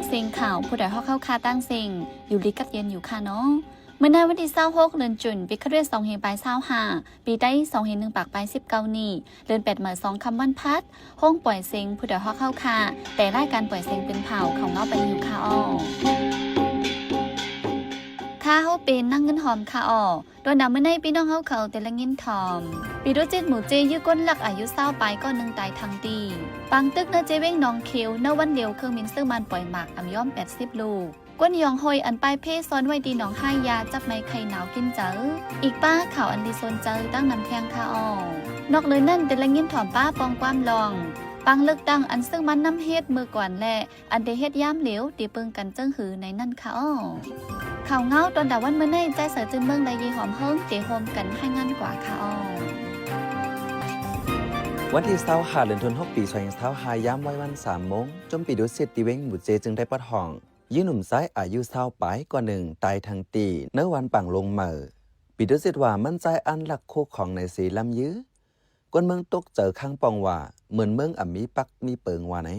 ເສັງຂ່າວ ຜູ້ໃດຮອກເຮົາຄ່າຕັ້ງເສັງ ຢູ່ດີກັບເຢັນຢູ່ຄ່າເນາະ. ມື້ໃນວັນທີຊາວຫົກ ເດືອນຈຸນ ປີຄະລິດສອງພັນປາຍຊາວຫ້າ ປີໄຕສອງພັນໜຶ່ງປາຍສິບເກົ້ານີ້ ເດືອນແປດມາສອງຄ່ຳວັນພັດ ໂຮງປ່ອຍເສັງ ຜູ້ໃດຮອກເຮົາຄ່າ ແຕ່ລາຍການປ່ອຍເສັງເປັນເຜົ່າ ເຂົ້າເງົາປັນຢູ່ຄ່າອ້ອ. ຂ້າເຮົາເປັນນາງເງິນຫອມຄ່າອ້ອ. ຕອນໜ້າມື້ໃນ ພີ່ນ້ອງເຮົາເຂົາແຕ່ລະຍິນຖ່ອມ ປີໂດຈິດໝູ່ເຈ ຍື້ກົນລັກອາຍຸຊາວປາຍ ກໍໜຶ່ງຕາຍທັງຕີ. ປາງຕຶກໃນເຈວຽງໜອງເຂຽວ ໃນວັນດຽວເຄື່ອງບິນເຊີມານປ່ອຍໝາກອຳຍອມແປດສິບລູກ. ກວນຢອງຫ້ວຍອັນປາຍເພຊ້ອນໄວ້ທີ່ໜອງໄຮຢາ ຈັບໄມ້ໄຄໜາວກິນເຈີ. ອີກປ້າຂ່າວອັນດີສົນເຈີຕັ້ງນຳແທງຄ່າອ້ອ. ນອກເຫຼືອນັ້ນ ແຕ່ລະຍິນຖ່ອມປ້າປ່ອງຄວາມລອງ ປາງເລືອກຕັ້ງອັນເຊິ່ງມານຳເຮັດເມື່ອກ່ອນ ແລະ ອັນໄດ້ເຮັດຍາມຫຼຽວ ທີ່ເບິ່ງກັນເຈີງຫືໃນນັ້ນຄ່າອ້ອ. ຂ່າວເງົາຕອນຕາວັນມື້ໃນ ໃຈໃສຈື່ນເມືອງ ແລະ ເຢຍຫອມເຮີງ ໄດ້ຮ່ວມກັນລາຍງານກວ່າຄ່າອ້ອ. ວັນທີຊາວຫ້າ ເດືອນທັນວາ ປີສອງພັນຊາວຫ້າ ຍາມໄວວັນສາມໂມງ ຈຸມປີດຸສິດ ທີ່ວຽງໝູ່ເຈ ຈຶ່ງໄດ້ປະທ້ອງ ຍື້ໜຸ່ມຊາຍອາຍຸຊາວປາຍ ກໍໜຶ່ງຕາຍທັງຕີ ໃນວັນປາງລົງເໝີ. ປີດຸສິດວ່າ ມັນຊາຍອັນລັກຄູ່ຂອງໃນເຊລຳຍື້ ຄົນເມືອງຕົກເຈີຄ້າງປ່ອງວ່າ ເໝືອນເມືອງອຳມີປັກມີເປິງວ່າໃນ.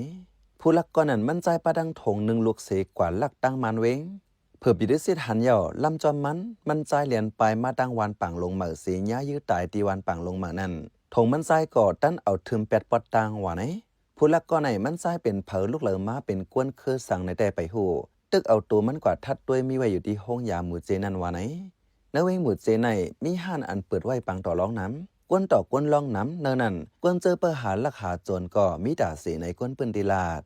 ຜູ້ລັກກ່ອນນັ້ນ ມັນຊາຍປະດັງຖົງໜຶ່ງລູກເຊກວ່າລັກຕັ້ງມານເວງ. ເຜີປີດຸສິດຫັນເຍົາລຳຈອມມັນ ມັນຊາຍລຽນປາຍມາຕັ້ງວັນປາງລົງເໝີ ເຊຍາຍື້ຕາຍທີ່ວັນປາງລົງເໝີນັ້ນ. ຖົງມັນຊາຍກໍຕັນເອົາທຶມແປດປອດຕ່າງວ່າໃນ. ຜູ້ລັກກໍໃນມັນຊາຍເປັນເຜີ ລຸກເລີມາເປັນກວນເຄືສັງໃນແຕ່ໄປຮູ້ ຕຶກເອົາໂຕມັນກວ່າທັດດ້ວຍມີໄວ້ຢູ່ທີ່ໂຮງຢາໝູ່ເຈນັ້ນວ່າໃນ. ໃນເວງໝູ່ເຈໃນ ມີຮ້ານອັນເປີດໄວ້ປາງຕໍ່ລອງນຳ ກວນຕໍ່ກວນລອງນຳ. ໃນນັ້ນ ກວນເຈີເປີຫາລັກຫາໂຈນກໍມີຕາເສໃນ ກວນປືນທີ່ລາດ.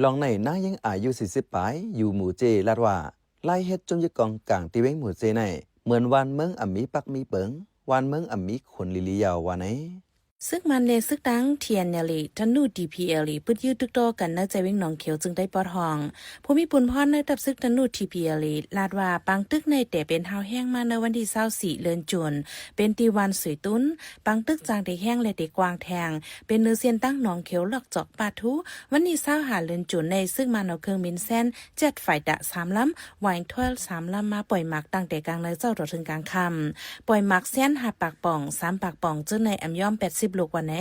ລອງໃນນາງຍິງອາຍຸສີ່ສິບປາຍ ຢູ່ໝູ່ເຈ ລາດວ່າ ລາຍເຮັດຈຸ້ມຍື້ກອງກາງທີ່ເວງໝູ່ເຈໃນ ເໝືອນວານເມືອງອຳມີປັກມີເປິງ ວານເມືອງອຳມີຂຸນລີລີເຍົາວ່າໃນ. ຊຶກມັນ ແລະ ຊຶກຕັ້ງ ທີເອັນແອລເອ ທະນູ ທີພີແອລເອ ປຶດຍື້ຕຶກຕໍ່ກັນໃນໃຈເວງໜອງຂຽວ ຈຶ່ງໄດ້ປະທ້ອງ. ຜູ້ມີປຸນພອນໃນທັບຊຶກທະນູ ທີພີແອລເອ ລາດວ່າ ປາງຕຶກໃນແຕ່ເປັນຮາວແຮງມາໃນວັນທີຊາວສີ່ ເດືອນຈຸນ ເປັນທີ່ວັນສຸຍຕຸນ. ປາງຕຶກຈາງແຕ່ແຮງ ແລະ ແຕ່ກວ້າງແທງ ເປັນເນີເສັ້ນຕັ້ງໜອງຂຽວ ລອກຈອກປາທູ. ວັນທີຊາວຫ້າ ເດືອນຈຸນ ໃນຊຶກມັນເອົາເຄື່ອງບິນແຊນ ເຈັດໄຟຕະສາມລຳ ວາຍທວເອລສາມລຳມາປ່ອຍໝາກຕັ້ງແຕ່ກາງໃນເຊົ້າຕໍ່ເຖິງກາງຄ່ຳ. ປ່ອຍໝາກແຊນຫ້າປາກປ່ອງ ສາມປາກປ່ອງ ເຈີໃນອຳຍອມແປດສິບລູກວ່າໃນ.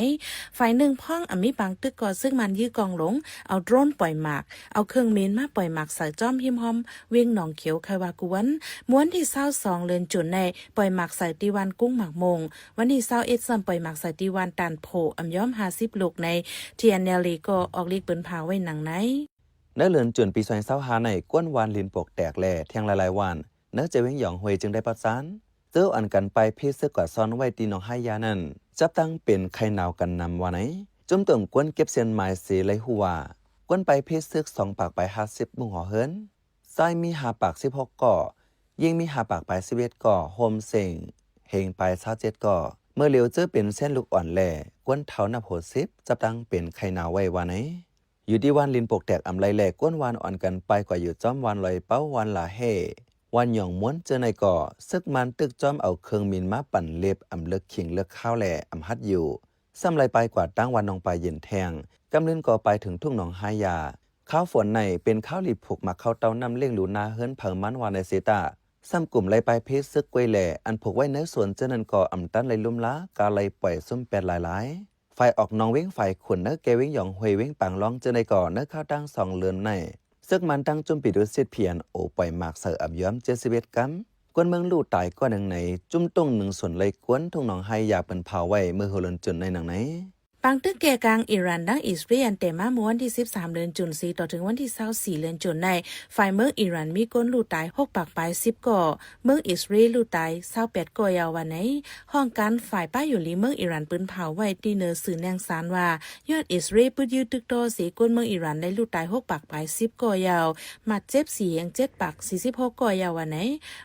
ຝ່າຍໜຶ່ງພ້ອງອຳມີປາງຕຶກກໍຊຶກມັນຍື້ກອງຫຼົງ ເອົາໂດຣນປ່ອຍໝາກ ເອົາເຄື່ອງບິນມາປ່ອຍໝາກໃສ່ຈ້ອມຮິມຮ່ອມວຽງໜອງຂຽວ ໄຄວ່າກວນ. ມື້ວັນທີຊາວສອງ ເດືອນຈຸນ ໃນປ່ອຍໝາກໃສ່ທີ່ວັນກຸ້ງໝາກໂມງ. ວັນທີຊາວເອັດ ຊ້ຳປ່ອຍໝາກໃສ່ທີ່ວັນຕານໂພ ອຳຍອມຫ້າສິບລູກໃນ. ທີເອັນແອລເອ ກໍອອກລິກປືນພາວໄວ້ໜັງໃນ. ໃນເດືອນຈຸນປີສອງພັນຊາວຫ້າໃນ ກວນວານລິນປົກແຕກ ແລະ ແທ່ງຫຼາຍໆວານ ໃນເຈວຽງຢອງຫ້ວຍຈຶ່ງໄດ້ປະສານ ເຈີອັນກັນປາຍເພຊຶກກວ່າຊ້ອນໄວ້ທີ່ໜອງໄຮຢານັ້ນ ຈັບຕັ້ງເປັນໄຄໜາວກັນນຳວ່າໃນ. ຈຸ້ມຕົງກວນເກັບເສັ້ນໝາຍເສໄລຮູ້ວ່າ ກວນປາຍເພຊຶກສອງປາກປາຍຫ້າສິບມຸງຫໍເຮືອນ, ຊາຍມີຫ້າປາກສິບຫົກກໍ, ຍິງມີຫ້າປາກປາຍສິບເອັດກໍ, ໂຮມເສັງເຮັງປາຍຊາວເຈັດກໍ. ເມື່ອຫຼຽວເຈີເປັນເສັ້ນລູກອ່ອນ ແລະ ກວນເຖົ້ານັບຫົກສິບ ຈັບຕັ້ງເປັນໄຄໜາວໄວ້ວ່າໃນ. ຢູ່ທີ່ວານລິນປົກແຕກອຳໄລ ແລະ ກວນວານອ່ອນກັນປາຍກວ່າຢູ່ຈ້ອມວານລອຍເປົາ, ວານຫຼາເຮ, ວານຫຍອງມ້ວນ ເຈີໃນກໍ ຊຶກມັນຕຶກຈ້ອມເອົາເຄື່ອງບິນມາປັ່ນເລັບ ອຳເລິກຂິງເລິກຄາວ ແລະ ອຳຫັດຢູ່. ຊ້ຳໄລ່ປາຍກວ່າຕັ້ງວັນໜອງປາເຢັນແທງ, ກຳລຶນກໍປາຍເຖິງທົ່ງໜອງຮາຍາ. ຄາວຝົນໃນເປັນຄາວຫຼີຜູກໝາກເຂົ້າເຕົ້ານ້ຳລ້ຽງດູນາເຮືອນເຜີມັນວ່າໃນເຊຕາ. ຊ້ຳກຸ່ມໄລ່ປາຍເພຊຶກກ້ວຍແລ ອັນຜູກໄວ້ໃນສວນເຈີນັ້ນກໍອຳຕັນໄລ່ລຸ່ມລາ ກາໄລ່ປ່ອຍຊຸມແປດຫຼາຍໆ. ຝ່າຍອອກໜອງວຽງຝາຍຂຸນ ໃນແກ່ວຽງຢອງຫ້ວຍ ວຽງປາງລອງ ເຈີໃນກໍໃນຄາວຕັ້ງສອງເດືອນໃນ ຊຶກມັນຕັ້ງຈຸ້ມປີດຸສິດ ພີເອັນໂອ ປ່ອຍໝາກໃສ່ອຳຍອມເຈັດສິບເອັດກຳ. ກວນເມືອງລູກຕາຍກໍໜຶ່ງໃນ ຈຸ້ມຕົງໜຶ່ງສ່ວນໄລ່ກວນ ທົ່ງໜອງໄຮຢາເປີນພາວໄວ້ເມື່ອຫົວເດືອນຈຸນໃນໜັງໃນ. ປາງຕຶກແກ່ກາງອີຣານ ດັ່ງອິດສະເຣນ ແຕ່ມາເມື່ອວັນທີສິບສາມ ເດືອນຈຸນ ສີຕໍ່ເຖິງວັນທີຊາວສີ່ ເດືອນຈຸນໃນ ຝ່າຍເມືອງອີຣານມີຄົນລູກຕາຍຫົກປາກປາຍສິບກໍ, ເມືອງອິດສະເຣນລູກຕາຍຊາວແປດກໍ ເຍົາວ່າໃນ. ຫ້ອງການຝ່າຍປ້າຢູ່ລີເມືອງອີຣານ ປືນພາວໄວ້ທີ່ເນີສື່ແນງສານວ່າ ຍ້ອນອິດສະເຣນປຶດຍື້ຕຶກຕໍ່ເສ ຄົນເມືອງອີຣານໄດ້ລູກຕາຍຫົກປາກປາຍສິບກໍ ເຍົາ, ບາດເຈັບສີແຮງເຈັດປາກສີ່ສິບຫົກກໍ ເຍົາວ່າໃນ.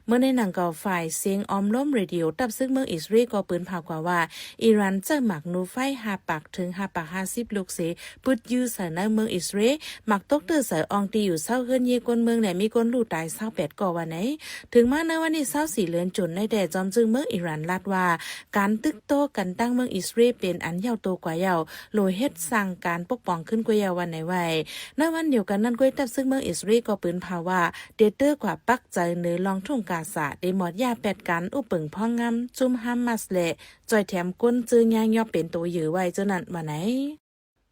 ເມື່ອໃນໜັງກໍ ຝ່າຍເສັງອ້ອມລ້ອມເຣດິໂອ ທັບຊຶກເມືອງອິດສະເຣນກໍປືນພາວກວ່າວ່າ ອີຣານໃຊ້ໝາກນູໄຟຫ້າປາກເຖິງຫ້າປາກຫ້າສິບລູກເສ ປຶດຍື້ໃສ່ໃນເມືອງອິດສະເຣນ. ໝາກຕົກເຕີໃສ່ອ່ອງທີ່ຢູ່ເຊົາເຮືອນເຍຄົນເມືອງ ແລະ ມີຄົນລູກຕາຍຊາວແປດກໍວ່າໃນ. ເຖິງມາໃນວັນທີຊາວສີ່ ເດືອນຈຸນໃນແຕ່ ຈອມຈຶ່ງເມືອງອີຣານລາດວ່າ ການຕຶກຕໍ່ກັນຕັ້ງເມືອງອິດສະເຣນເປັນອັນເຍົາໂຕກວ່າເຍົາ, ໂລເຮັດສ້າງການປົກປ້ອງຂຶ້ນກວ່າເຍົາວ່າໃນໄວ້. ໃນວັນດຽວກັນນັ້ນກ້ວຍ ທັບຊຶກເມືອງອິດສະເຣນກໍປືນພາວວ່າ ເຕເຕີກວ່າປັກໃຈເນີລ່ອງທົ່ງກາຊາ ເຕມອດຢາແປດການອຸປະເປິງພອງງາມ ຈຸ້ມຮາມາສ ແລະ ຈ່ອຍແຖມຄົນເຈີຍາຍອບເປັນໂຕເຢີໄວ້ເຈີນັ້ນວ່າໃນ.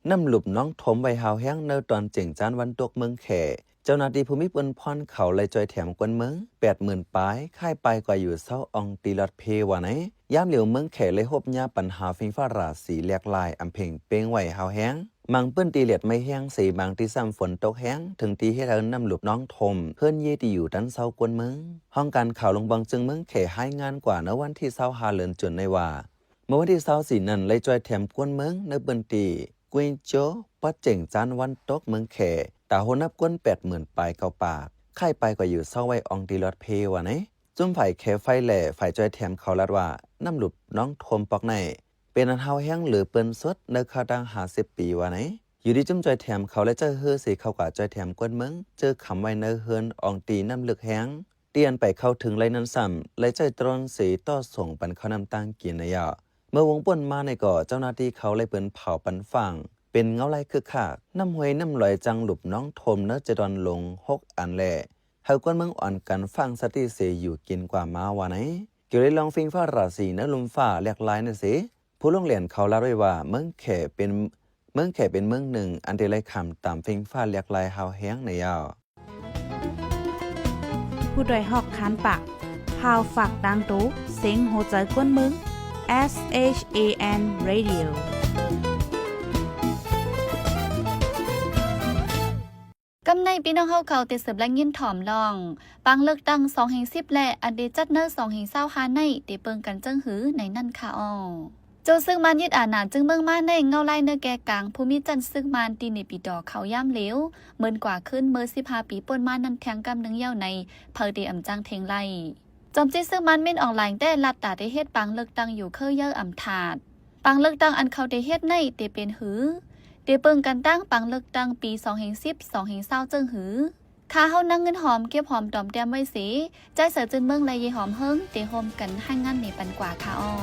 ນ້ຳຫຼຸບໜອງຖົມໄວ້ຮາວແຮງ ໃນຕອນເຈັງຈານວັນຕົກເມືອງແຂ ເຈົ້າໜ້າທີ່ຜູ້ມີບຸນພອນເຂົາໄດ້ຊ່ອຍແຖມຄົນເມືອງແປດໝື່ນປາຍ ຄ້າຍປາຍກວ່າຢູ່ເຊົາອອງຕີລອດເພວ່າໃນ. ຍາມຫຼຽວເມືອງແຂໄດ້ຮົບຍາບັນຫາຝິ່ງຟ້າລາສີແຫຼກຫຼາຍອຳເພັງເປ່ງໄຫວຮາວແຮງ, ບາງພື້ນທີ່ແດດໄໝ້ແຮງເສ, ບາງທີ່ຊ້ຳຝົນຕົກແຮງ ເຖິງທີ່ເຮັດໃຫ້ນ້ຳຫຼຸບນອງຖ້ວມເຮືອນເຍທີ່ຢູ່ຕັນເຊົາຄົນເມືອງ. ຫ້ອງການຂ່າວລົງບອງເຈີງເມືອງແຂລາຍງານກວ່າໃນວັນທີຊາວຫ້າເດືອນຈຸນນີ້ວ່າ ເມື່ອວັນທີຊາວສີ່ນັ້ນ ໄດ້ຊ່ອຍແຖມຄົນເມືອງໃນພື້ນທີ່ກຸຍໂຈ ປາເຈັງ ຈານວັນຕົກເມືອງແຂ ຕາໂຮນັບຄົນແປດໝື່ນປາຍເກົ້າປາກ, ຄ້າຍປາຍກວ່າຢູ່ເຊົາໄວ້ອອງຕີລອດເພວ່າໃນ. ຊຸມຝ່າຍແຄໄຟ ແລະ ຝ່າຍຊ່ອຍແຖມເຂົາລາດວ່າ ນ້ຳຫຼຸບນອງຖ້ວມປອກໃນ ເປັນອັນຮາວແຮງເຫຼືອເປີນສຸດໃນຄາວຕັ້ງຫ້າສິບປີວ່າໃນ. ຢູ່ທີ່ຊຸມຊ່ອຍແຖມເຂົາໄດ້ໃຊ້ເຮືອເສເຂົ້າກວາດຊ່ອຍແຖມຄົນເມືອງ ເຈີຄຳໄວ້ໃນເຮືອນອອງຕີນ້ຳເລິກແຮງ ທີ່ອັນໄປເຂົ້າເຖິງໄດ້ນັ້ນຊ້ຳ ໄດ້ໃຊ້ໂດຣນເສຕໍ່ສົ່ງປັນເຂົ້ານ້ຳຕັ້ງກິນໃນຍາມ ເມື່ອວົງປົນມາໃນກໍເຈົ້າໜ້າທີ່ເຂົາໄດ້ເປີນເຜົາປັນຟາງ ເປັນເງົາລາຍຄຶກຄັກ. ນ້ຳຫ້ວຍນ້ຳລອຍຈັ່ງຫຼຸບນອງຖ້ວມໃນເຈັດດອນຫຼົງຫົກອັນ ແລະ ໃຫ້ຄົນເມືອງອ່ອນກັນຟັງສະຕິເສຢູ່ກິນກວ່າມາວ່າໃນ. ກ່ຽວໃນລອງຝິ່ງຟ້າລາສີໃນລຸ່ມຟ້າແຫຼກຫຼາຍນັ້ນເສ ຜູ້ລົງແລ່ນເຂົາລາດໄວ້ວ່າ ເມືອງແຂເປັນ ເມືອງແຂເປັນເມືອງໜຶ່ງອັນທີ່ໄດ້ຂ້າມຕາມຝິ່ງຟ້າແຫຼກຫຼາຍຮາວແຮງໃນຍາມ. ຜູ້ດ້ວຍຮອກຄານປາກ ຂ່າວຝາກຕ່າງໂຕ ເສັງຫົວໃຈຄົນເມືອງ S H A N Radio. ກຳໃນພີ່ນ້ອງເຮົາເຂົາເຕເສີບແລະຍິນຖອມລອງ ປາງເລືອກຕັ້ງສອງພັນສິບ ແລະ ອັນເດຈັດໃນສອງພັນຊາວຫ້າໃນເຕເບິ່ງກັນເຊິ່ງຫືໃນນັ້ນຄະອໍ. ໂຈະຊຶກມານຍຶດອານາຈຶ່ງເມືອງມາໃນເງົາລາຍເນື້ອແກ່ກາງ ຜູ້ມີຈັນຊຶກມານທີ່ເນປີດໍເຂົາຍາມເຫຼວ ເມີນກວ່າຄືນເມີສິບຫ້າປີປົນມານັ້ນແທງກຳໜຶ່ງຍາວໃນ ເຜີເຕອຳຈ້າງເທັງໄລ. ຈອມຈິກຊຶກມານມິນອອງລາຍແຕ່ລັດຕາໄດ້ເຮັດປາງເລືອກຕັ້ງຢູ່ເຄີເຢີອຳທາດ. ປາງເລືອກຕັ້ງອັນເຂົາໄດ້ເຮັດໃນເຕເປັນຫື ເຕເບິ່ງກັນຕັ້ງປາງເລືອກຕັ້ງປີສອງພັນສິບ ສອງພັນຊາວເຊິ່ງຫື. ຂ້າເຮົານາງເງິນຫອມ ເກັບຫອມຕອມແຕ້ມໄວ້ເສ ໃຈໃສຈືນເມືອງ ແລະ ເຢຍຫອມເຮີງ ເຕຮ່ວມກັນຮາຍງານນີ້ປັນກວ່າຄະອໍ.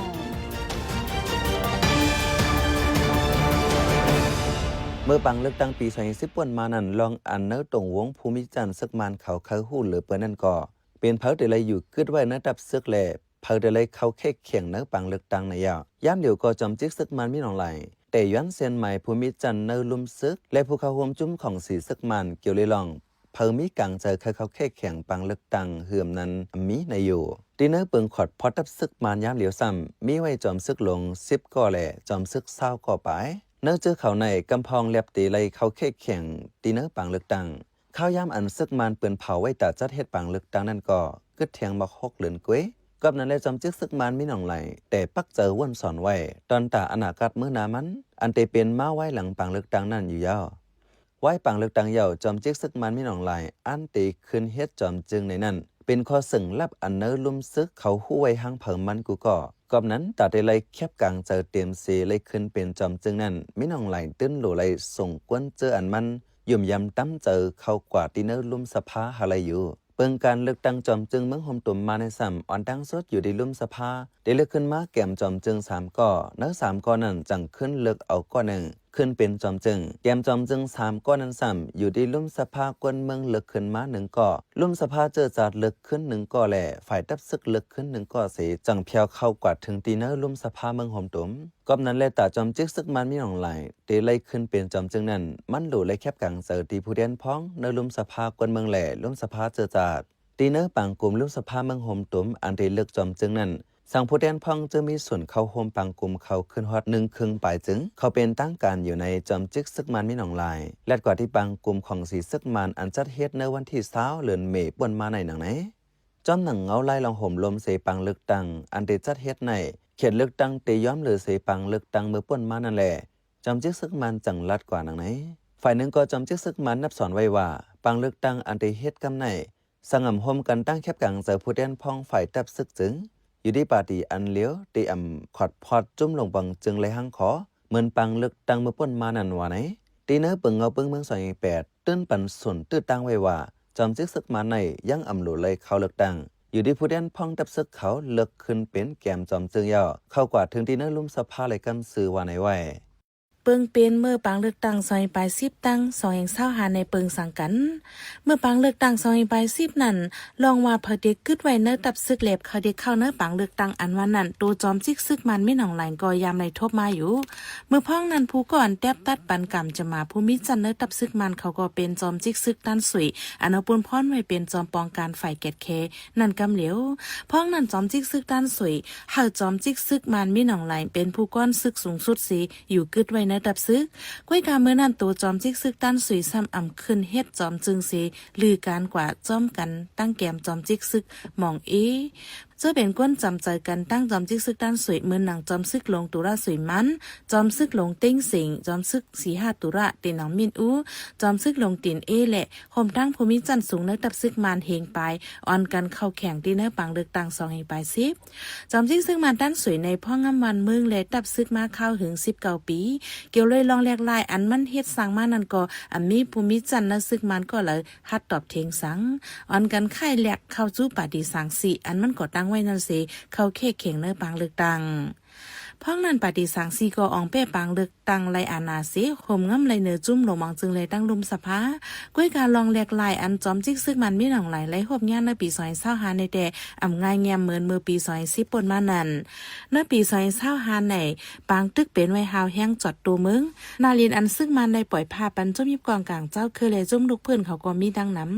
ເມື່ອປາງເລືອກຕັ້ງປີສອງພັນສິບປົນມານັ້ນ ລອງອັນເນີຕົງວົງຜູ້ມີຈັນຊຶກມານເຂົາເຄີຍຮູ້ເຫຼືອເປີນນັ້ນກໍ ເປັນເຜີເຕໄດ້ຢູ່ກຶດໄວ້ໃນຕັບຊຶກ ແລະ ເຜີເຕໄດ້ເຂົ້າແຄກຂຽງໃນປາງເລືອກຕັ້ງໃນຍາມ ຍາມດຽວກໍຈອມຈິກຊຶກມານມິນອອງລາຍ ແຕ່ຍ້ອນເຊັ່ນໝາຍຜູ້ມີຈັນໃນລຸ່ມຊຶກ ແລະ ຜູ້ເຂົ້າຮ່ວມຈຸ້ມຂອງສີຊຶກມານກ່ຽວເລື່ອງ ເຜີມີກາງໃຈເຄີຍເຂົ້າແຄກຂຽງປາງເລືອກຕັ້ງເຮືອມນັ້ນມີໃນຢູ່. ທີ່ໃນເປິງຂອດພອດຕັບຊຶກມານຍາມຫຼຽວຊ້ຳ ມີໄວ້ຈອມຊຶກຫຼວງສິບກໍ ແລະ ຈອມຊຶກຊາວກໍປາຍ. ໃນເຈີເຂົາໃນກຳພອງແລັບເຕໄລ່ເຂົ້າແຄກຂຽງທີ່ໃນປາງເລືອກຕັ້ງ. ຄາວຍາມອັນຊຶກມານເປິນເຜົາໄວ້ຕາຈັດເຮັດປາງເລືອກຕັ້ງນັ້ນກໍ ກຶດແທງໝາກຫົກເດືອນກວ່າ. ກອບນັ້ນແລະ ຈອມຈິກຊຶກມານມິນອອງລາຍ ແຕ່ປັກໃຈວົນສອນໄວ້ ຕອນຕາອະນາຄະເມືອໜ້າມັນ ອັນເຕເປັນມາໄວ້ຫຼັງປາງເລືອກຕັ້ງນັ້ນຢູ່ຍາວ. ໄວ້ປາງເລືອກຕັ້ງຍາວ ຈອມຈິກຊຶກມານມິນອອງລາຍ ອັນເຕຂຶ້ນເຮັດຈອມຈຶ່ງໃນນັ້ນ ເປັນຂໍ້ເຊິ່ງລັບອັນໃນລຸ່ມຊຶກເຂົາຮູ້ໄວ້ຫາງເຜີມັນກູກໍ. ກອບນັ້ນ ຕາເຕໄລ່ແຄບກາງໃຈເຕັມເສໄລ່ຂຶ້ນເປັນຈອມຈຶ່ງນັ້ນ ມິນອອງລາຍຕື່ນໂຫຼໄລ່ສົ່ງກວນເຈີອັນມັນ ຢ້ຽມຢາມຕາມໃຈເຂົ້າກວ່າທີ່ໃນລຸ່ມສະພາຫາໄລຢູ່. ເບິ່ງການເລືອກຕັ້ງຈອມຈຶ່ງເມືອງໂຮມຕຸມມາໃນຊ້ຳ ອ່ອນຕັ້ງສຸດຢູ່ທີ່ລຸ່ມສະພາ ໄດ້ເລືອກຂຶ້ນມາແກມຈອມຈຶ່ງສາມກໍ. ໃນສາມກໍນັ້ນຈັ່ງຂຶ້ນເລືອກເອົາກໍໜຶ່ງ ຂຶ້ນເປັນຈອມຈຶ່ງ. ແກມຈອມຈຶ່ງສາມກໍນັ້ນຊ້ຳ ຢູ່ທີ່ລຸ່ມສະພາຄົນເມືອງເລືອກຂຶ້ນມາໜຶ່ງກໍ, ລຸ່ມສະພາເຈີຈາດເລືອກຂຶ້ນໜຶ່ງກໍ ແລະ ຝ່າຍຕັບຊຶກເລືອກຂຶ້ນໜຶ່ງກໍເສ ຈັ່ງແຜ່ວເຂົ້າກວາດເຖິງທີ່ໃນລຸ່ມສະພາເມືອງໂຮມຕຸມ. ກອບນັ້ນແລະ ຕາຈອມຈິກຊຶກມານມິນອອງລາຍ ເຕໄລ່ຂຶ້ນເປັນຈອມຈຶ່ງນັ້ນ ມັນໂຫຼໄລ່ແຄບກາງໃຈທີ່ຜູ້ແທນພ້ອງໃນລຸ່ມສະພາຄົນເມືອງ ແລະ ລຸ່ມສະພາເຈີຈາດ. ທີ່ໃນປາງກຸ່ມລຸ່ມສະພາເມືອງໂຮມຕຸມ ອັນໄດ້ເລືອກຈອມຈຶ່ງນັ້ນ ສັງຜູ້ແທນພ້ອງຈະມີສ່ວນເຂົ້າຮ່ວມປາງກຸ່ມເຂົາຂຶ້ນຮອດໜຶ່ງເຄິ່ງປາຍຈຶ່ງ ເຂົ້າເປັນທາງການຢູ່ໃນຈອມຈິກຊຶກມານມິນອອງລາຍ ແລະ ກວ່າທີ່ປາງກຸ່ມຂອງສີຊຶກມານ ອັນຈັດເຮັດໃນວັນທີຊາວເດືອນເມປົນມາໃນໜັງໃນ. ຈອມໜັງເງົາລາຍລອງໂຫມລົມເສປາງເລືອກຕັ້ງ ອັນໄດ້ຈັດເຮັດໃນເຂດເລືອກຕັ້ງເຕຍອມເຫຼືອເສປາງເລືອກຕັ້ງເມື່ອປົນມານັ້ນແລະ ຈອມຈິກຊຶກມານຈັ່ງລາດກວ່າໜັງໃນ. ຝ່າຍໜຶ່ງກໍຈອມຈິກຊຶກມານນັບສອນໄວ້ວ່າ ປາງເລືອກຕັ້ງອັນໄດ້ເຮັດກຳໃນ ສະຫງ່ຳໂຮມກັນຕັ້ງແຄບກາງໃຈຜູ້ແທນພ້ອງຝ່າຍຕັບຊຶກຈຶ່ງ ຢູ່ທີ່ປາຕີອັນລຽວ ທີ່ອຳຂອດພອດຈຸ້ມລົງບັງຈຶ່ງໄລຫາງຂໍ ເໝືອນປາງເລືອກຕັ້ງເມື່ອປົນມານັ້ນວ່າໃນ. ທີ່ໃນເປິງເງົາເປິງເມືອງສອງເອງແປດ ຕື່ນປັນສົນຕື້ຕັ້ງໄວ້ວ່າ ຈອມຈິກຊຶກມານໃນຍັງອຳໂຫຼໄລເຂົ້າເລືອກຕັ້ງ ຢູ່ທີ່ຜູ້ແທນພ້ອງຕັບຊຶກເຂົາເລືອກຂຶ້ນເປັນແກມຈອມຈຶ່ງຍາວ ເຂົ້າກວາດເຖິງທີ່ໃນລຸ່ມສະພາໄລກຳຊື່ວ່າໃນໄວ້. ເບິ່ງເປັນເມື່ອປາງເລືອກຕັ້ງສອງພັນຊາວຫ້າ ແລະ ສອງພັນຊາວຫົກໃນເບິ່ງສັງກັນ. ເມື່ອປາງເລືອກຕັ້ງສອງພັນຊາວຫ້ານັ້ນ ລອງວ່າເຂົາເດກຶດໄວ້ໃນຕັບຊຶກ ແລະ ເຂົາເດເຂົ້າໃນປາງເລືອກຕັ້ງອັນວ່ານັ້ນ ໂຕຈອມຈິກຊຶກມານມິນອອງໄລກໍຍາມໄດ້ທົບມາຢູ່. ເມື່ອພ້ອງນັ້ນ ຜູ້ກໍ່ອັນແຕບຕັດປັນກຳຈະມາຜູ້ມີຈັນໃນຕັບຊຶກມານ ເຂົາກໍເປັນຈອມຈິກຊຶກຕັນສຸຍ ອັນເອົາປຸນພອນໄວ້ເປັນຈອມປ້ອງກັນຝ່າຍແກດແຄ ນັ້ນກຳຫຼຽວ. ພ້ອງນັ້ນ ຈອມຈິກຊຶກຕັນສຸຍ ໃຫ້ຈອມຈິກຊຶກມານມິນອອງໄລ ເປັນຜູ້ກອນຊຶກສູງສຸດເສ ຢູ່ກຶດໄວ້ໃນຕັບຊຶກ. ກ້ວຍກາເມື່ອນັ້ນ ໂຕຈອມຈິກຊຶກຕັນສຸຍຊ້ຳອຳຂຶ້ນເຮັດຈອມຈຶງເສ ລືການກວ່າຈອມກັນຕັ້ງແກມຈອມຈິກຊຶກມອງເອ ເຈີເປັນຄົນຈຳໃຈກັນຕັ້ງຈອມຈິກຊຶກຕັນສຸຍ ເໝືອນໜັງຈອມຊຶກຫຼົງຕຸລະສຸຍມັນ, ຈອມຊຶກຫຼົງເຕັງເສັງ, ຈອມຊຶກສີຫະຕຸລະເຕັນໜອງມິນອູ, ຈອມຊຶກຫຼົງຕິນເອ ແລະ ໂຮມທັງຜູ້ມີຈັນສູງໃນຕັບຊຶກມານເຮງປາຍ ອ່ອນກັນເຂົ້າແຂ່ງທີ່ໃນປາງເລືອກຕັ້ງສອງພັນຊາວຫ້າ. ຈອມຈິກຊຶກມານຕັນສຸຍໃນພ້ອງງາມວານເມືອງ ແລະ ຕັບຊຶກມາຄາວຫຶງສິບເກົ້າປີ ກ່ຽວເລີຍລອງແຫຼກຫຼາຍອັນມັນເຮັດສ້າງມານັ້ນກໍ ອາ ມີຜູ້ມີຈັນໃນຊຶກມານກໍເລີຍຮັດຕອບເທງສັງ ອ່ອນກັນຄ້າຍແລກເຂົ້າສູ່ປາຕີສາງສີ ອັນມັນກໍ່ຕັ້ງໄວ້ນັ້ນເສ ເຂົ້າແຂ່ງຂັນໃນປາງເລືອກຕັ້ງ. ພ້ອມນັ້ນ ປາຕີສາງສີກໍອອງແປປາງເລືອກຕັ້ງໄລ່ອານາເສ ໂຮມງຳໄລ່ເໜີຈຸ້ມໂລມອອງຈຶ່ງແລຕັ້ງລຸ່ມສະພາ. ກ້ວຍກາລອງແຫຼກຫຼາຍອັນຈອມຈິກຊຶກມານມິນອອງໄລໄລ່ຮວບຍານໃນປີສອງພັນຊາວຫ້າໃນແຕ່ອຳງ່າຍແງມເໝືອນເມື່ອປີສອງພັນສິບປົນມານັ້ນ. ໃນປີສອງພັນຊາວຫ້າໃນ ປາງຕຶກເປັນໄວຮາວແຮງຈອດໂຕເມືອງ. ນາລິນອັນຊຶກມານໄດ້ປ່ອຍພາບປັນຈຸ້ມຍິບກອງກາງເຈົ້າຄື ແລະ ຈຸ້ມລູກພື້ນເຂົາກໍມີດັ່ງນຳ.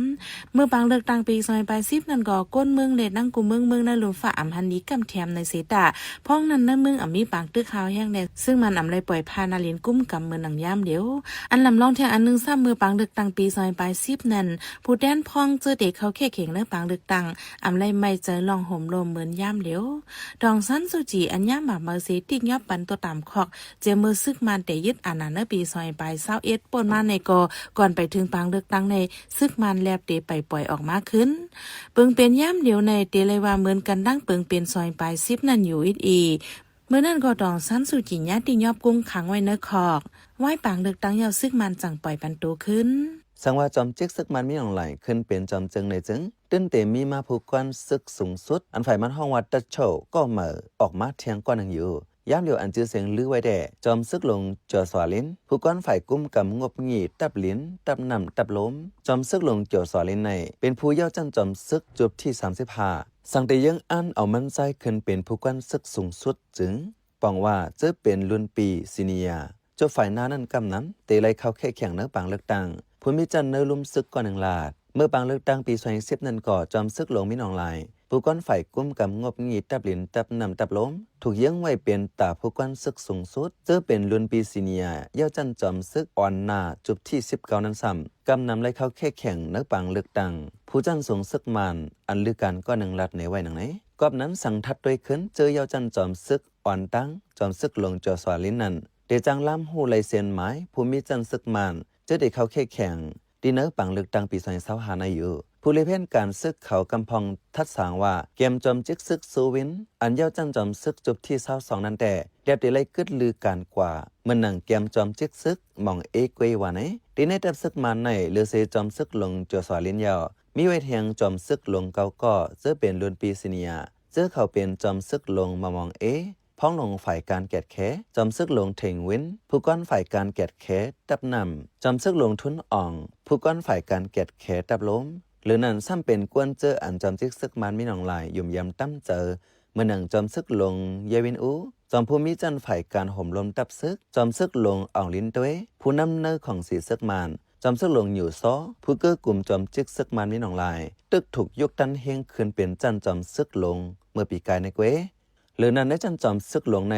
ເມື່ອປາງເລືອກຕັ້ງປີສອງພັນສິບນັ້ນກໍ ກົ້ນເມືອງ ແລະ ນັງກູເມືອງ ເມືອງໃນລຸ່ມຟ້າອຳພັນດີກຳແຖມໃນເສຕາ. ພ້ອມນັ້ນໃນເມືອງອຳມີປາງຕຶກຮາວແຮງ ແລະ ຊຶກມານອຳໄລ່ປ່ອຍພານາລິນກຸ້ມກຳເໝືອນໜັງຍາມດຽວ. ອັນລຳລອງແທງອັນໜຶ່ງຊ້ຳ ເມື່ອປາງເລືອກຕັ້ງປີສອງພັນສິບນັ້ນ ຜູ້ແທນພ້ອງເຈີເຕເຂົ້າແຂ່ງຂັນໃນປາງເລືອກຕັ້ງ ອຳໄລ່ໄມ້ໃຈລອງໂຮມລົມເໝືອນຍາມດຽວ. ດອງຊານຊູຈີ ອັນຍາມບາບເໝີເສຕິກຍອບປັນຕົວຕາມຄອກ ເຈາເມື່ອຊຶກມານແຕ່ຍຶດອານາໃນປີສອງພັນຊາວເອັດ ປົນມາໃນກໍ ກ່ອນໄປເຖິງປາງເລືອກຕັ້ງໃນ ຊຶກມານແລບເຕໄປປ່ອຍອອກມາຄືນ. ເປີງເປັນຍາມດຽວໃນເຕໄລ່ວ່າເໝືອນກັນດັ່ງເປີງເປັນສອງພັນສິບນັ້ນຢູ່ອີກ. ເມື່ອນັ້ນກໍດອງຊານຊູຈີ ຍາຕິຍອບກຸ້ງຂັງໄວ້ໃນຄອກ. ວາຍປາງເລືອກຕັ້ງແລ້ວ ຊຶກມານຈັ່ງປ່ອຍປັນໂຕຄືນ. ສັງວ່າຈອມຈິກຊຶກມານມິນອອງໄລ ຂຶ້ນເປັນຈອມຈຶ່ງໃນຈຶ່ງ ຕື່ນເຕມີມາຜູ້ກວນຊຶກສູງສຸດ ອັນຝ່າຍມັນຮ້ອງວ່າຕັດໂຊ ກໍເໝີອອກມາທຽງກວ່າໜຶ່ງຢູ່. ຍາມດຽວອັນຈື່ສຽງລືໄວ້ແດ່ ຈອມຊຶກຫຼົງຈົວສວາລິນ ຜູ້ກວນຝ່າຍກຸ້ມກຳງົບຫຍີ່ ຕັບລິນ ຕັບນ້ຳ ຕັບລົມ. ຈອມຊຶກຫຼົງຈົວສວາລິນໃນ ເປັນຜູ້ເຍົາຈັ່ນຈອມຊຶກຈຸບທີສາມສິບຫ້າ ສັງເຕເຍີ້ງອັນເອົາມັນໃຊ້ຂຶ້ນເປັນຜູ້ກວນຊຶກສູງສຸດຈຶ່ງ ປອງວ່າເຈີເປັນລຸນປີຊີເນຍ ຈົບຝ່າຍໜ້ານັ້ນກຳນຳ ເຕໄລ່ເຂົ້າແຂ່ງຂັນໃນປາງເລືອກຕັ້ງ ຜູ້ມີຈັນໃນລຸ່ມຊຶກກວ່າໜຶ່ງລາດ. ເມື່ອປາງເລືອກຕັ້ງປີສອງພັນສິບນັ້ນກໍ ຈອມຊຶກຫຼົງມິນອອງໄລ ຜູ້ກວນຝ່າຍກຸ້ມກຳງົບຫຍີ່ ຕັບລິນ ຕັບນ້ຳ ຕັບລົມ ຖືກເຍີ້ງໄວ້ເປັນຕາຜູ້ກວນຊຶກສູງສຸດ ເຈີເປັນລຸນປີຊີເນຍ ເຍົາຈັ່ນຈອມຊຶກອ່ອນໜ້າ ຈຸບທີສິບເກົ້ານັ້ນຊ້ຳ ກຳນຳໄລ່ເຂົ້າແຂ່ງຂັນໃນປາງເລືອກຕັ້ງ ຜູ້ຈັນສູງຊຶກມານ ອັນລືການກວ່າໜຶ່ງລາດໃນໄວ້ໜັງໃນ. ກອບນັ້ນສັງຖັດດ້ວຍຂຶ້ນ ເຈີເຍົາຈັ່ນຈອມຊຶກອ່ອນຕັ້ງ ຈອມຊຶກຫຼົງຈົວສວາລິນນັ້ນ ເຕຈ້າງລາມຮູ້ໄລ່ເຊັນໝາຍ ຜູ້ມີຈັນຊຶກມານ ເຈີເຕເຂົ້າແຂ່ງຂັນ ທີ່ໃນປາງເລືອກຕັ້ງປີສອງພັນຊາວຫ້າໃນຢູ່. ຜູ້ລິເພນການຊຶກເຂົາກຳພອງທັດສາງວ່າ ແກມຈອມຈິກຊຶກຊູວິນ ອັນເຍົາຈັ່ນຈອມຊຶກຈຸບທີຊາວສອງນັ້ນແຕ່ ແລບເຕໄລ່ກຶດລືການກວ່າ ເໝືອນໜັງແກມຈອມຈິກຊຶກມອງເອເກວວ່າໃນ. ທີ່ໃນຕັບຊຶກມານໃນ ເຫຼືອເສຈອມຊຶກຫຼົງຈົວສວາລິນແລ້ວ ມີໄວ້ແທງຈອມຊຶກຫຼົງເກົ່າກໍ ເຈີເປັນລຸນປີຊີເນຍ ເຈີເຂົ້າເປັນຈອມຊຶກຫຼົງມະມອງເອ ພ້ອງຫຼົງຝ່າຍການແກດແຄ, ຈອມຊຶກຫຼົງເຖງວິນ ຜູ້ກວນຝ່າຍການແກດແຄຕັບນ້ຳ, ຈອມຊຶກຫຼົງທຸນອອງ ຜູ້ກວນຝ່າຍການແກດແຄຕັບລົມ. ຫຼືນັ້ນຊ້ຳເປັນກວນເຈີອັນຈອມຈິກຊຶກມານມິນອອງລາຍ ຫຍຸ່ມຢຳຕຳເຈີ ເໝືອນໜັງຈອມຊຶກຫຼົງເຢຍວິນອູ ຈອມຜູ້ມີຈັນຝ່າຍການໂຮມລົມຕັບຊຶກ, ຈອມຊຶກຫຼົງອອງລິນຕົວ ຜູ້ນຳເນີຂອງສີຊຶກມານ, ຈອມຊຶກຫຼົງຢູ່ຊໍ ຜູ້ເກີ້ກຸມຈອມຈິກຊຶກມານມິນອອງລາຍ ຕຶກຖືກຍຸກຕັນເຮງຂຶ້ນເປັນຈັນຈອມຊຶກຫຼົງເມື່ອປີກາຍໃນເກວ. ຫຼືນັ້ນໃນຈັນຈອມຊຶກຫຼົງໃນ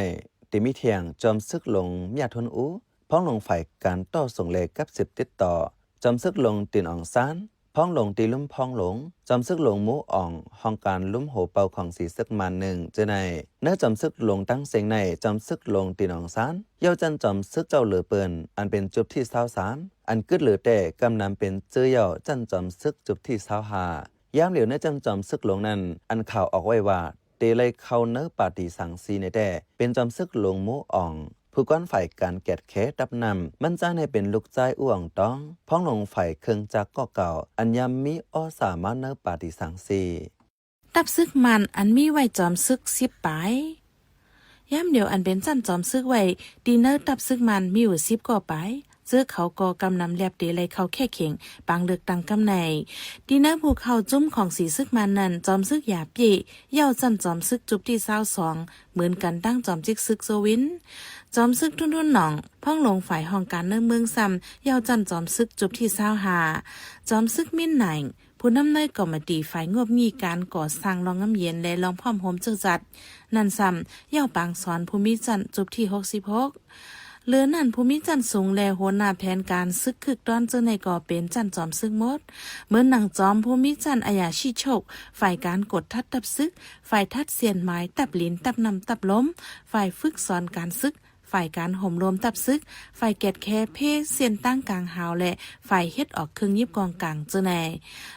ເຕມີແທງ ຈອມຊຶກຫຼົງເມຍທຸນອູ ພ້ອງຫຼົງຝ່າຍການຕໍ່ສົ່ງແລກັບສືບຕິດຕໍ່, ຈອມຊຶກຫຼົງຕີນອອງຊານ ພ້ອງຫຼົງຕີລຸ່ມພ້ອງຫຼົງ, ຈອມຊຶກຫຼົງມູອອງ ຫ້ອງການລຸ່ມໂຫເປົ່າຂອງສີຊຶກມານໜຶ່ງ ເຈີໃນ. ໃນຈອມຊຶກຫຼົງຕັ້ງເສັງໃນ ຈອມຊຶກຫຼົງຕີນອອງຊານ ເຍົາຈັນຈອມຊຶກເຈົ້າເຫຼືອເປິນ ອັນເປັນຈຸບທີຊາວສາມ ອັນກຶດເຫຼືອແຕ່ກຳນຳເປັນເຈີເຍົາຈັນຈອມຊຶກຈຸບທີຊາວຫ້າ. ຍາມດຽວໃນຈັນຈອມຊຶກຫຼົງນັ້ນ ອັນຂ່າວອອກໄວ້ວ່າ ເຕໄລ່ເຂົ້າໃນປາຕີສັງຊີໃນແຕ່ ເປັນຈອມຊຶກຫຼົງມູອອງ ຜູ້ກວນຝ່າຍການແກດແຄຕັບນ້ຳ ມັນຈາໃນເປັນລູກຊາຍອູ່ອອງຕອງ ພ້ອງຫຼົງຝ່າຍເຄື່ອງຈັກກໍເກົ່າ ອັນຍາມມີອໍສາມານໃນປາຕີສັງຊີ. ຕັບຊຶກມານອັນມີໄວ້ຈອມຊຶກສິບປາຍ. ຍາມດຽວອັນເປັນຊັ້ນຈອມຊຶກໄວ້ ທີ່ໃນທັບຊຶກມັນມີຢູ່ສິບກໍປາຍ, ເຈີເຂົາກໍກຳນຳແລບເຕໄລ່ເຂົ້າແຄເຄັ່ງປາງເລືອກຕັ້ງກຳໃນ. ທີ່ໃນຜູ້ເຂົ້າຈຸ້ມຂອງສີຊຶກມັນນັ້ນ ຈອມຊຶກຢາເປ້ເຍົາຊັ້ນຈອມຊຶກຈຸບທີຊາວສອງ ເໝືອນກັນດັ່ງຈອມຈິກຊຶກໂຊວິນ. ຈອມຊຶກທຸນທຸນໜອງ ພອງຫຼົງຝ່າຍຫ້ອງການໃນເມືອງຊ້ຳ ເຍົາຊັ້ນຈອມຊຶກຈຸບທີຊາວຫ້າ. ຈອມຊຶກມິນໜາຍ ຜູ້ນຳໃນກຳມະຕີຝ່າຍງົບງີການກໍ່ສ້າງ ລອງງາມເຢັນ ແລະ ລອງພ້ອມໂຮມເຈີຈັດນັ້ນຊ້ຳ ເຍົາປາງສອນ ຜູ້ມີຊັ້ນຈຸບທີຫົກສິບຫົກ. ເຫຼືອນັ້ນ ຜູ້ມີຊັ້ນສູງ ແລະ ຫົວໜ້າແຜນການຊຶກຄຶກຕ້ອນເຈີໃນກໍເປັນຊັ້ນຈອມຊຶກໝົດ, ເໝືອນໜັງຈອມຜູ້ມີຊັ້ນອາຍາຊີໂຊກ, ຝ່າຍການກົດທັດທັບຊຶກ, ຝ່າຍທັດສ່ຽນໝາຍ, ຕັບລິນ, ຕັບນ້ຳ, ຕັບລົມ, ຝ່າຍຝຶກສອນການຊຶກ, ຝ່າຍການໂຮມລວມທັບຊຶກ, ຝ່າຍແກດແຄເພເສັ້ນທາງກາງຫາວ ແລະ ຝ່າຍເຮັດອອກເຄື່ອງຍິບກອງກາງເຈີໃນ.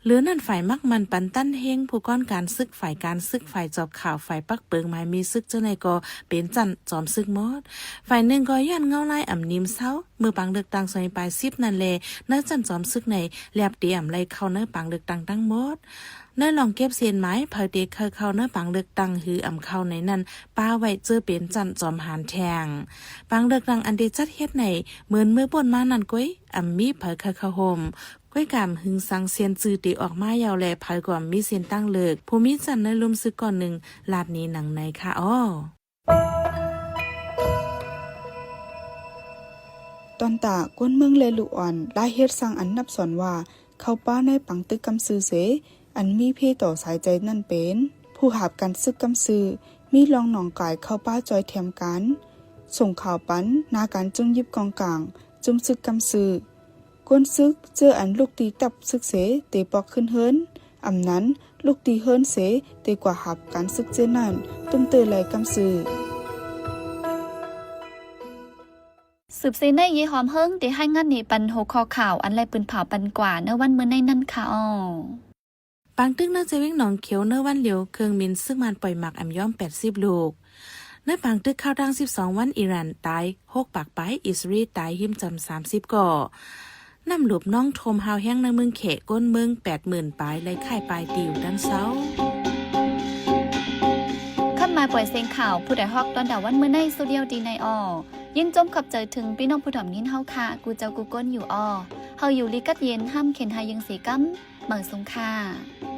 ເຫຼືອນັ້ນ ຝ່າຍມັກໝັ່ນປັນຕັນເຮງ ຜູ້ກອນການຊຶກ, ຝ່າຍການຊຶກ, ຝ່າຍຈອບຂ່າວ, ຝ່າຍປັກເປີງໝາຍມີຊຶກເຈີໃນກໍເປັນຊັ້ນຈອມຊຶກໝົດ. ຝ່າຍໜຶ່ງກໍຍ້ອນເງົາລາຍອຳນິມເຊົາ ເມື່ອປາງເລືອກຕັ້ງສອງພັນປາຍສິບນັ້ນແລ ໃນຊັ້ນຈອມຊຶກໃນແລບເຕອຳໄລ່ເຂົ້າໃນປາງເລືອກຕັ້ງທັງໝົດ. ໃນລອງເກັບເສັ້ນໝາຍ ໃຜເຕເຄີຍເຂົ້າໃນປາງເລືອກຕັ້ງ ຫຼື ອຳເຂົ້າໃນນັ້ນ ປາໄວ້ເຈີເປັນຊັ້ນຈອມຫານແທງ. ປາງເລືອກຕັ້ງອັນເຕຈັດເຮັດໃນເໝືອນເມື່ອປົນມານັ້ນກ້ວຍ ອຳມີໃຜເຄີຍເຂົ້າຮ່ວມ. ກ້ວຍກາມຫຶງສັງຊຽນຈື່ເຕອອກມາເຍົາ ແລ ໃຜກໍອຳມີເສັ້ນຕັ້ງເລືອກ ຜູ້ມີຊັ້ນໃນລຸ່ມຊຶກກ່ອນໜຶ່ງ ລາດນີ້ໜັງໃນຄະອໍ. ຕອນຕາ ກົນເມືອງ ແລ ລູກອ່ອນ ລາຍເຮັດສ້າງອັນນັບສ່ວນວ່າ ເຂົ້າປ່າໃນປາງຕຶກກຳຊື່ເສ ອັນມີເພຕໍ່ສາຍໃຈນັ້ນເປັນ ຜູ້ຮັບການຊຶກກຳຊື່ ມີລອງໜອງກາຍເຂົ້າປ່າຈ່ອຍແຖມກັນ ສົ່ງຂ່າວປັນ ໜ້າການຈຸ້ມຢິບກອງກາງ ຈຸ້ມຊຶກກຳຊື່. ກົນຊຶກ ເຈີອັນລຸກຕີຕັບຊຶກເສ ເຕປອກຂຶ້ນເຮືອນ, ອຳນັ້ນ ລຸກຕີເຮືອນເສ ເຕກວ່າຮັບການຊຶກເຈີນັ້ນ ຕຸ້ມເຕີໄລ່ກຳຊື່. ສືບເສໃນ ເຢຫອມເຮີງ ໄດ້ຮາຍງານໃຫ້ປັນຫົວຂໍ້ຂ່າວ ອັນໄດ້ປືນເຜົາປັນກວ່າໃນວັນມື້ໃນນັ້ນຄະອໍ. ປາງຕຶກໃນເຊວຽງໜອງຂຽວໃນວັນດຽວ ເຄື່ອງບິນຊຶກມານປ່ອຍໝາກອຳຍອມແປດສິບລູກ. ໃນປາງຕຶກເຂົ້າທັງສິບສອງວັນ ອີຣານຕາຍຫົກປາກປາຍ, ອິດສະຣາເອນຕາຍຮີມຈຳສາມສິບກໍ. ນ້ຳຫຼວບໜອງຖ້ວມຮາວແຮງໃນເມືອງແຂ ຄົນເມືອງແປດໝື່ນປາຍໄດ້ຂາຍປາຍຕິວດັນເຊົາ. ຄຳໝາຍປ່ອຍເສງຂ່າວ ຜູ້ໃດຮອກຕອນດາວັນມື້ໃນ ສຸດດຽວດີໃນອໍ. ຍິນຊົມຂອບໃຈເຖິງພີ່ນ້ອງຜູ້ຖອມຍິນເຮົາຄະ ກູເຈົ້າກູກົນຢູ່ອໍ. ເຮົາຢູ່ລີກັດເຢັນ ຫ້າມເຂັນຫາຍຍິງເສກຳ. ໝັ້ນສູງຄ່າ.